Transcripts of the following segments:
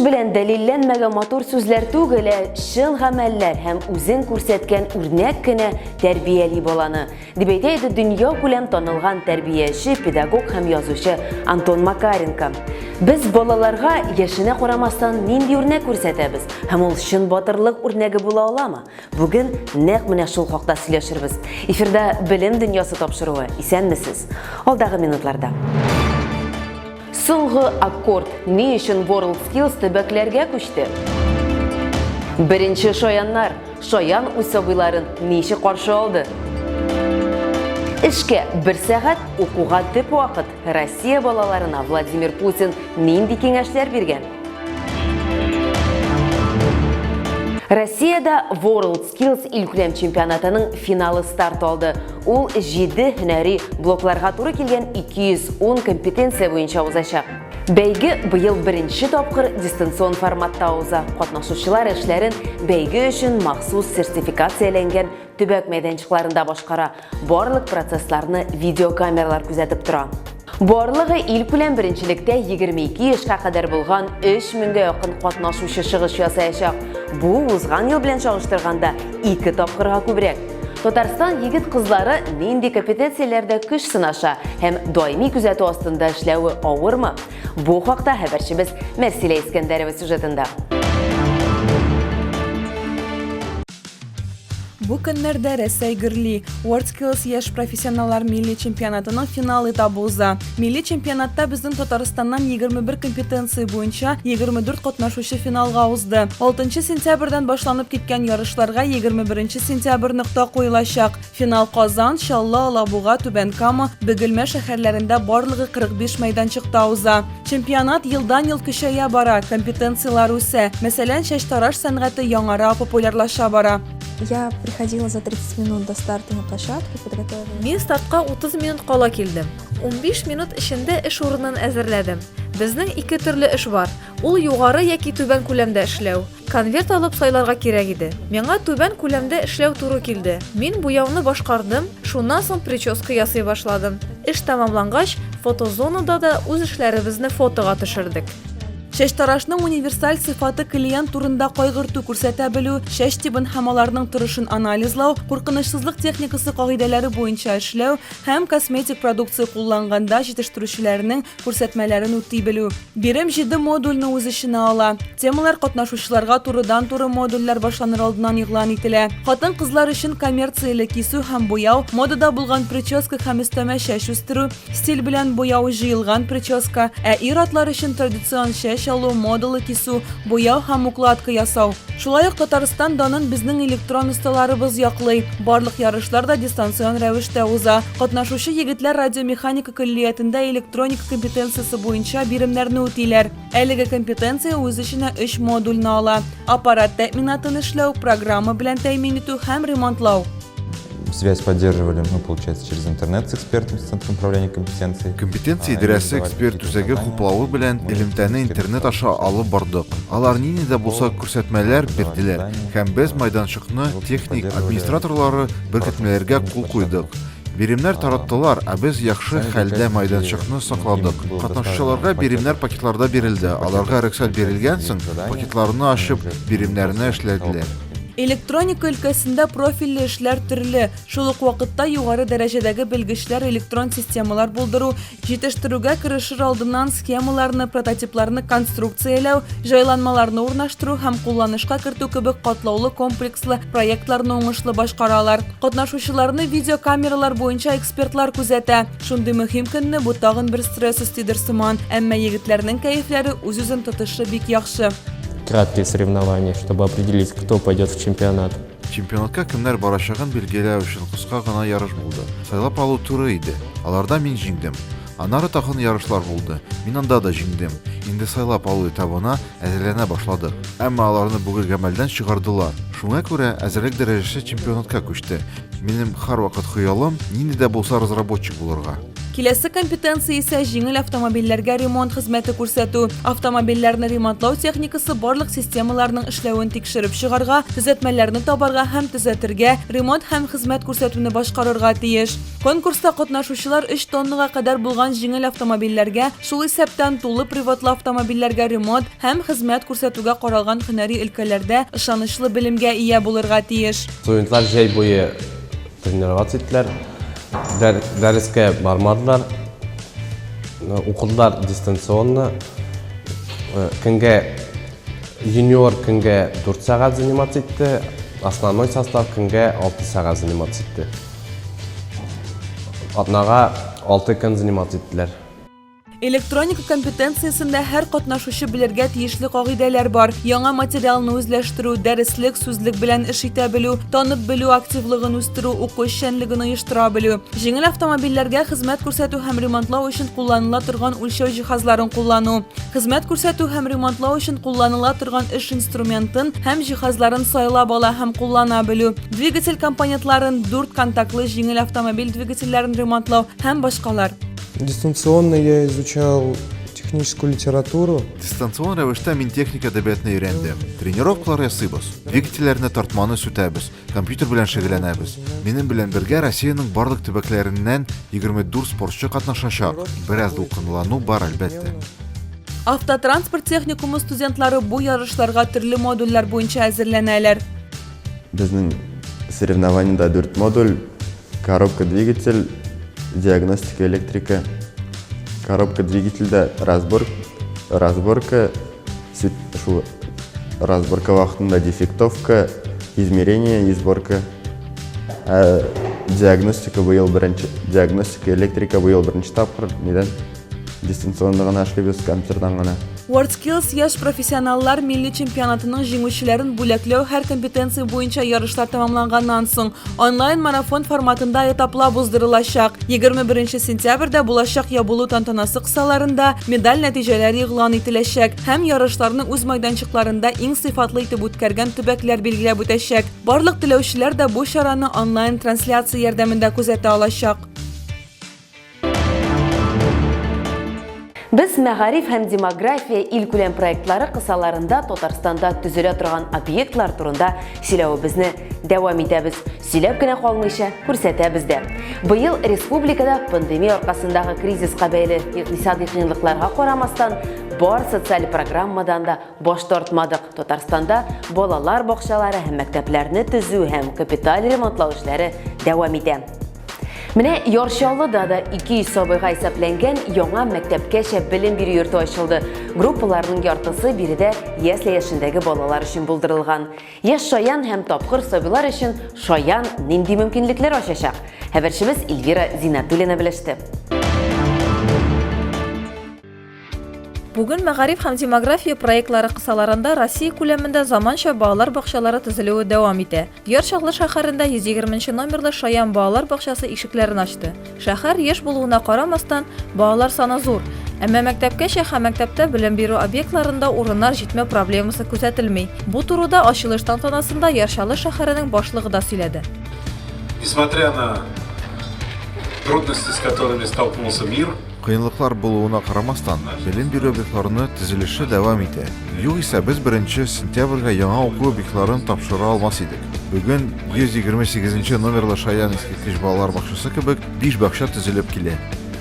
белән дәлилләнмәгән матур сүзләр түгел, чын гамәлләр һәм үзен күрсәткән үрнәк кенә тәрбияли баланы, дип әйтә дөнья күләм танылган тәрбияче, педагог һәм язучы Антон Макаренко. Без балаларга яшенә карамастан нинди үрнәк күрсәтәбез һәм ул чын батырлык үрнәге була аламы? Бүген нәкъ менә шул хакта сөйләшербез. Эфирда белем дөньясы тапшыруы. Исәнмесез? Алдагы минутларда. Соңгы аккорд ни өчен WorldSkills төбәкләргә күчте? Беренче шаяннар, шаян үз сабыйларын ничек каршы алды? Эшкә 1 сәгать, укуга төп вакыт. Россия балаларына Владимир Путин нинди киңәшләр биргән? Россиядә WorldSkills илкүләм чемпионатының финалы старт алды. Ул 7 һөнәри блокларга туры килгән 210 компетенция буенча узачак. Бәйге быел беренче тапкыр дистанцион форматта уза. Катнашучылар эшләрен бәйге өчен махсус сертификацияләнгән төбәк мәйданчыкларында башкара. Барлык процессларны видеокамералар күзәтеп тора. Барлыгы илкүләм беренчелектә 22 яшькә кадәр булган 3000гә якын катнашучы чыгыш ясаячак. Бу узган ел белән чагыштырганда 2 тапкырга күбрәк. Татарстан егет-кызлары нинди компетенцияләрдә көч сынаша һәм даими күзәтү астында эшләүе авырмы? Бу хакта хәбәрчебез Мәрсилә Искәндәрова сюжетында. Бу көннәрдә Рәсәй гөрли WorldSkills яшь профессионаллар милли чемпионатының финал этабы уза. Милли чемпионатта безнең Татарстаннан 21 компетенция буенча 24 катнашучы финалга узды. 6 сентябрьдән башланып киткән ярышларга 21 сентябрь нокта куелачак. Финал Казан, Чаллы, Алабуга, Түбән Кама, Бөгелмә шәһәрләрендә барлыгы 45 мәйданчыкта уза. Чемпионат елдан-ел көчәя бара, компетенциялар үсә. Мәсәлән, чәч-тараш сәнгате яңара, популярлаша бара. Я приходила за 30 минут до старта на площадке, подготовилась. Мин стартка 30 минут кала килдем. 15 минут эчендә эш урынын әзерләдем. Безнең 2 төрле эш бар. Ул югары яки түбән күләмдә эшләү. Конверт алып сайларга кирәк иде. Миңа түбән күләмдә эшләү туры килде. Мин буяуны башкардым, шуннан соң прическа ясый башладым. Эш тәмамлангач, фотозонада да үз эшләребезне фотога төшердек. Чәч-тарашның универсаль сыйфаты клиент турында кайгырту күрсәтә белү, чәч тибен һәм аларның торышын анализлау, куркынычсызлык техникасы кагыйдәләре буенча эшләү һәм косметик продукция кулланганда җитештерүчеләрнең күрсәтмәләрен үти белү. Бирем 7 модульне үз эченә ала. Темалар катнашучыларга турыдан-туры модульләр башланыр алдыннан игълан ителә. Хатын-кызлар өчен коммерцияле кисү һәм буяу, модада булган прическа һәм өстәмә чәч үстерү, стиль белән буяу җыелган прическа, ә ир-атлар өчен традицион чәч алу, модалы кисү, буяу һәм укладка ясау. Шулай ук Татарстан данын безнең электрон осталарыбыз яклый. Барлык ярышлар да дистанцион рәвештә уза. Катнашучы егетләр радиомеханика көллиятендә электроника компетенциясе буенча биремнәрне үтиләр. Әлеге компетенция үз эченә 3 модульны ала. Аппарат тәэминатын эшләү, программа белән тәэмин итү һәм ремонтлау. Связь поддерживали мы, получается, через интернет с экспертом, с Центром управления компетенцией. Компетенция идәрәсе эксперт үзәге хуплавы белән элемтәне интернет аша алып бардык. Алар нинди дә булса күрсәтмәләр бирделәр һәм без майданчыкны техник администраторлары беркетмәләргә кул куйдык. Биремнәр тараттылар, ә без яхшы хәлдә майданчыкны сакладык. Катнашучыларга биремнәр пакетларда бирелде. Аларга рөхсәт бирелгән соң, пакетларны ачып, биремнәрне эшләделәр. Электроника өлкәсендә профильле эшләр төрле. Шул ук вакытта югары дәрәҗәдәге белгечләр электрон системалар булдыру, җитештерүгә керешер алдыннан схемаларны, прототипларны конструкцияләү, җайланмаларны урнаштыру һәм кулланышка кертү кебек катлаулы комплекслы проектларны уңышлы башкаралар. Катнашучыларны видеокамералар буенча экспертлар күзәтә. Шундый мөһим көнне бу тагын бер стресс өстидер сыман, әмма егетләрнең кәефләре үз-үзен тотышы бик яхшы. Краткие соревнования, чтобы определить, кто пойдет в чемпионат. Чемпионатка кемнәр барачагын билгеләү өчен кыска гына ярыш булды. Сайлап алу туры иде. Аларда мин җиңдем. Аннары тагын ярышлар булды. Мин анда да җиңдем. Инде сайлап алу этабына әзерләнә башладык. Әмма аларны бүген гамәлдән чыгардылар. Шуңа күрә әзерлек дәрәҗәсе чемпионатка күчте. Минем һәрвакыт хыялым нинди дә булса разработчик булырга. Киләсе компетенция исә җиңел автомобильләргә ремонт хезмәте күрсәтү. Автомобильләрне ремонтлау техникасы барлык системаларның эшләвен тикшереп чыгарга, төзәтмәләрне табарга һәм төзәтергә, ремонт һәм хезмәт күрсәтүне башкарырга тиеш. Конкурста катнашучылар 3 тоннага кадәр булган җиңел автомобильләргә, шул исәптән тулы приватлы автомобильләргә ремонт һәм хезмәт күрсәтүгә каралган һөнәри өлкәләрдә ышанычлы белемгә ия булырга тиеш. Студентлар җәй буе тренироваться иттеләр, дәрескә бармадылар, укыдылар дистанционно. Көнгә юниор көнгә 4 сәгать заниматься итте, основной состав көнгә 6 сәгать заниматься итте. Атнага 6 көн заниматься иттеләр. Электроника компетенциясендә һәр катнашучы белергә тиешле кагыйдәләр бар. Яңа материалны үзләштерү, дәреслек, сүзлек белән эш итә белү, танып белү активлыгын үстерү, уку эшчәнлеген оештыра белү. Җиңел автомобильләргә хезмәт күрсәтү һәм ремонтлау өчен кулланыла торган үлчәү җиһазларын куллану. Хезмәт күрсәтү һәм ремонтлау өчен кулланыла торган эш инструментын һәм җиһазларын сайлап ала һәм куллана белү. Двигатель компонентларын, 4 контактлы җиңел автомобиль двигательләрен ремонтлау һәм башкалар. Дистанционно я изучал техническую литературу. Дистанцион рәвештә мин техника әдәбиятны өйрәндем. Тренировкалар ясыйбыз, двигательләрне тартманы сүтәбез, компьютер белән шөгыльләнәбез. Минем белән бергә Россиянең барлык төбәкләреннән 24 спортчы катнашачак. Бераз дулкынлану бар әлбәттә. Автотранспорт техникумы студентлары бу ярышларга төрле модульләр буенча әзерләнәләр. Безнең соревнованиедә 4 модуль: коробка, двигатель, диагностика, электрика. Коробка двигателя, разборка вакытында дефектовка, измерение, сборка. Диагностика быел беренче, диагностика, электрика быел беренче тапкыр, нидән дистанционно гына эшлибез, компьютердан гына. WorldSkills яшь профессионаллар милли чемпионатының җиңүчеләрен бүләкләү һәр компетенция буенча ярышлар тәмамланганнан соң онлайн марафон форматында этаплар уздырылачак. 21 сентябрьдә булачак ябылу тантанасы кысаларында медаль нәтиҗәләре игълан ителәчәк һәм ярышларны үз майданчыкларында иң сыйфатлы итеп үткәргән төбәкләр билгеләп үтәчәк. Барлык теләүчеләр дә бу чараны онлайн трансляция ярдәмендә күзәтә алачак. Без мәгариф һәм демография илкүләм проектлары кысаларында Татарстанда төзелә торган объектлар турында сөйләвебезне дәвам итәбез. Сөйләп кенә калмыйча күрсәтәбез дә. Быел республикада пандемия аркасындагы кризиска бәйле икътисади кыенлыкларга карамастан бар социаль программадан да баш тартмадык. Татарстанда балалар бакчалары һәм мәктәпләрне төзү һәм капиталь ремонтлау эшләре дәвам итә. Менә Яршаллыда да 200 сабыйга исәпләнгән яңа мәктәпкәчә белем бирү йорты ачылды. Группаларның яртысы биредә ясле яшендәге балалар өчен булдырылган. Яшь шаян һәм тапкыр сабыйлар өчен шаян нинди мөмкинлекләр ачачак? Хәбәрчебез Эльвира Зинатуллина белеште. Бүген мәгариф һәм демография проектлары кысаларында Россия күләмендә заманча балалар бакчалары төзелүе дәвам итә. Яршаллы шәһәрендә 120 номерлы Шаян балалар бакчасы ишекләрен ачты. Шәһәр яшь булуына карамастан, балалар саны зур. Әмма мәктәпкәчә һәм мәктәптә белем бирү объектларында урыннар җитмәү проблемасы күзәтелми. Бу турыда ачылыш тантанасында Яршаллы шәһәренең башлыгы да сөйләде. Несмотря на трудности, с которыми столкнулся мир, Кыенлыклар булуына карамастан, белем бирү объектларны төзелеше дәвам итә. Югыйсә без 1 сентябрьгә яңа уку объектларын тапшыра алмас идек. Бүген 128 номерлы Шаян искиткеч балалар бакчасы кебек 5 бакча төзелеп килә.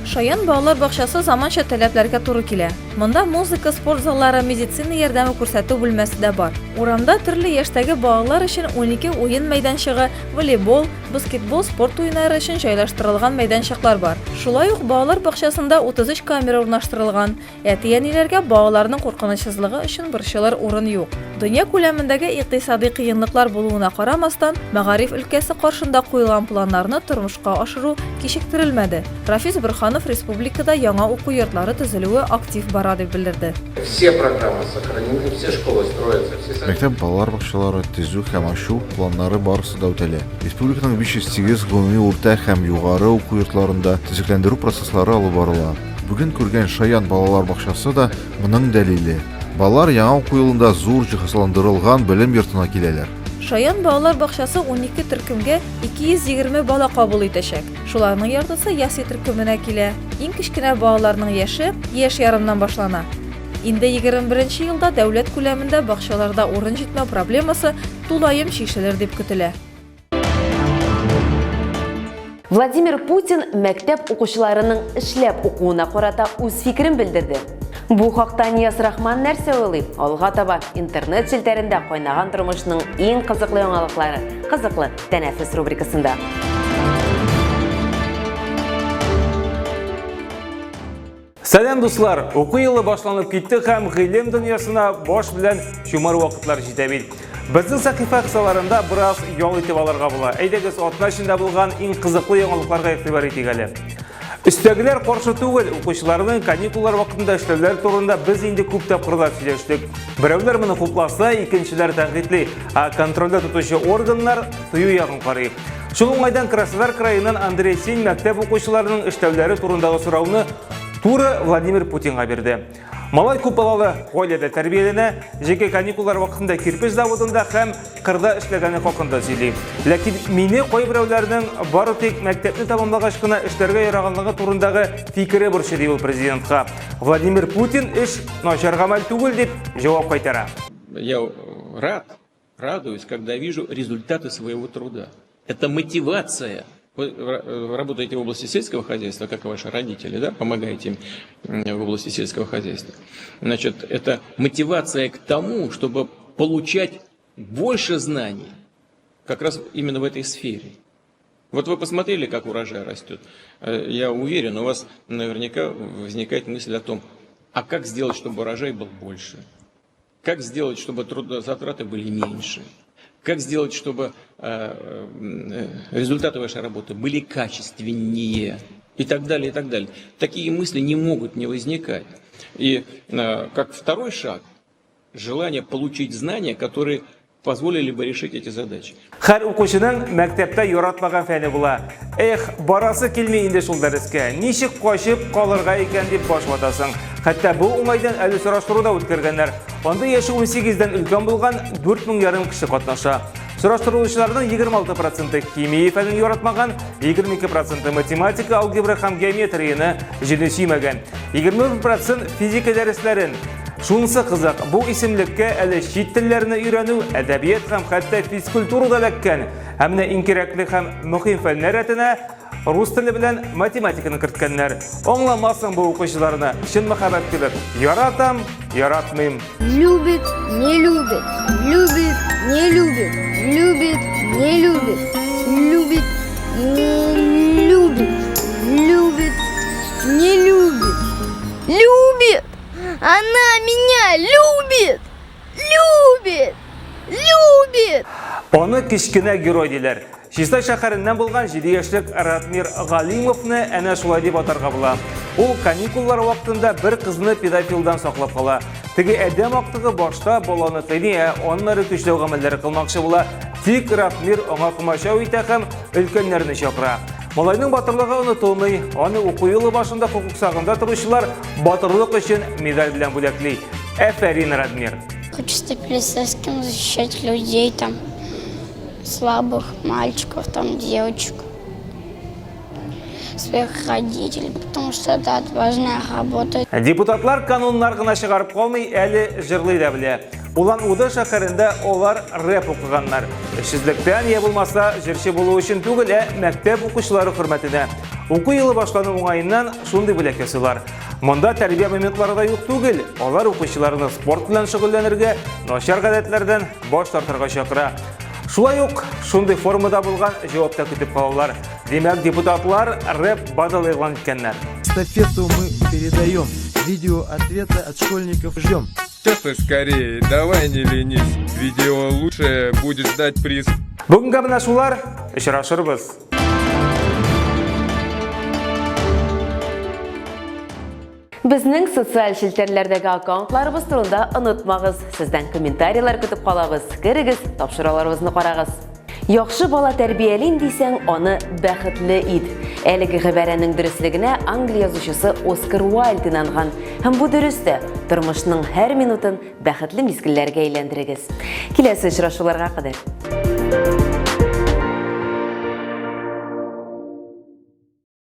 Шаян балалар бакчасы заманча таләпләргә туры килә. Монда музыка, спорт заллары, медицина ярдәме күрсәтү бүлмәсе дә бар. Урамда төрле яшьтәге балалар өчен 12 уен мәйданчыгы, волейбол, баскетбол, спорт уеннары өчен җайлаштырылган мәйданчыклар бар. Шулай ук балалар бакчасында 33 камера урнаштырылган. Әти-әниләргә балаларның куркынычсызлыгы өчен борчылыр урын юк. Дөнья күләмендәге икътисади кыенлыклар булуына карамастан, мәгариф өлкәсе каршында куелган планнарны тормышка ашыру кичектерелмәде. Рафис Бирханов республикада яңа уку йортлары төзелүе актив бара дип белдерде. все программы сохранены, все школы строятся, все Мәктәп балалар бакчалары төзү һәм ачу планнары барысы да үтәлә. Республиканың 508 гомуми урта һәм югары уку йортларында төзекләндерү процесслары алып барыла. Бүген күргән Шаян балалар бакчасы да моның дәлиле. Балалар яңа уку елында зур җиһазландырылган белем йортына киләләр. Шаян балалар бакчасы 12 төркемгә 220 бала кабул итәчәк. Шуларның яртысы ясли төркеменә килә. Иң кечкенә балаларның яше яшь ярымнан башлана. Инде 21 елда дәүләт күләмендә бакчаларда урын җитмәү проблемасы тулаем чишелер дип көтелә. Владимир Путин мәктәп укучыларының эшләп укуына карата үз фикерен белдерде. Бу хакта Нияз Рахман нәрсә уйлый? Алга таба интернет җилтәрендә кайнаган тормышның иң кызыклы яңалыклары, кызыклы тәнәфес рубрикасында. Сәлем дуслар, уку елы башланып китте һәм гыйлем дөньясына баш белән чумар вакытлар җитә бит. Безнең сәхифә кысаларында бераз ял итеп алырга була. Әйдәгез атна эчендә булган иң кызыклы яңалыкларга игътибар итик әле. Өстәгеләр каршы түгел, укучыларның каникуллар вакытында эшләүләр турында без инде күп тапкырлар сөйләштек. Берәүләр моны хупласа, икенчеләр тәнкыйтьли, контрольдә тотучы органнар тыю ягын карый. Шул уңайдан Краснодар краеннан Андрей Син мәктәп укучыларының эшләүләре турындагы сорауны туры Владимир Путинга бирде. Малай күп балалы гаиләдә тәрбияләнә, җәйге каникуллар вакытында кирпеч заводында һәм кырда эшләгәне хакында сөйли. Ләкин мине кайберәүләрнең бары тик мәктәпне тәмамлагач кына эшләргә яраганлыгы турындагы фикере борчый ди ул президентка. Владимир Путин эш начар гамәл түгел дип җавап кайтара. Я радуюсь, когда вижу результаты своего труда. Это мотивация. Вы работаете в области сельского хозяйства, как и ваши родители, да? Помогаете им в области сельского хозяйства. Значит, это мотивация к тому, чтобы получать больше знаний, как раз именно в этой сфере. Вот вы посмотрели, как урожай растет. Я уверен, у вас наверняка возникает мысль о том, а как сделать, чтобы урожай был больше? Как сделать, чтобы трудозатраты были меньше? Как сделать, чтобы результаты вашей работы были качественнее? И так далее, и так далее. Такие мысли не могут не возникать. И как второй шаг, желание получить знания, которые позволили бы решить эти задачи. Һәр укучының мәктәптә яратмаган фәне була. Барасы килми инде шул дәрескә. Ничек качып калырга икән дип баш ватасың. Хәтта бу уңайдан әле сораштыруда үткәргәннәр. Анда яше 18-дән өлкән булган 4500 кеше катнаша. Сораштырылучыларның 26% химия фәнен яратмаган, 22% математика, алгебра һәм геометрияны җине сөймәгән, 21% физика дәресләрен. Шунысы кызык, бу исемлеккә әле чит телләрне өйрәнү, әдәбият һәм хәтта физкультура да эләккән. Һәм менә иң кирәкле һәм мөһим фәннәр рәтенә рус теле белән математиканы керткәннәр. Аңламасын бу укучыларны, чын мәхәббәт кебек. Яратам, яратмыйм. Любит, не любит, любит, не любит, любит, не любит, любит, не любит, любит, не любит, любит. Она меня любит, любит, любит. Аны кичкенә герой диләр. Чистай шәһәреннән булган 7 яшьлек Ратмир Галимовны әнә шулай дип атарга була. Ул каникуллар вакытында бер кызны педофилдан саклап кала. Теге әдәм актыгы башта баланы тыя, аннары көчләү гамәлләре кылмакчы була. Тик Ратмир аңа комачау итә һәм өлкәннәрне чакыра. Малайның батырлыгы онытылмый, аны уку елы башында хукук сагында торучылар батырлык өчен медаль белән бүләкли. Афәрин, Ратмир. Хочу стать полицейским, защищать людей, там, слабых мальчиков, там, девочек, своих родителей, потому что это важная работа. Депутатлар кануннар гына чыгарып калмый, әле җырлый да белә. Улан-Удэ шәһәрендә алар рэп укыганнар. Эшсезлектән я булмаса җырчы булу өчен түгел, мәктәп укучылары хөрмәтенә. Уку елы башлану уңаеннан шундый бүләк ясыйлар. Монда тәрбия моментлары да юк түгел. Алар укучыларны спорт белән шөгыльләнергә, начар гадәтләрдән баш тартырга чакыра. Шулай ук шундый формада булган җавап та көтеп калалар. Димәк, депутатлар рэп батл игълан иткәннәр. Эстафету мы передаем. Видео ответы от школьников ждем. Честно, скорее, давай не ленись. Видео лучшее будет ждать приз. Бүгенге менә шулар, очрашырбыз. Безнең социаль челтәрләрдәге аккаунтларыбыз турында онытмагыз. Сездән комментарийлар көтеп калабыз. Керегез, тапшыруларыбызны карагыз. Яхшы бала тәрбиялим дисәң, аны бәхетле ит. Әлеге гыйбарәнең дөрестлегенә Англия язучысы Оскар Уайльд инанган. Һәм бу дөрестә, тормышның һәр минутын бәхетле мизгелләргә әйләндерегез. Киләсе очрашуларга кадәр.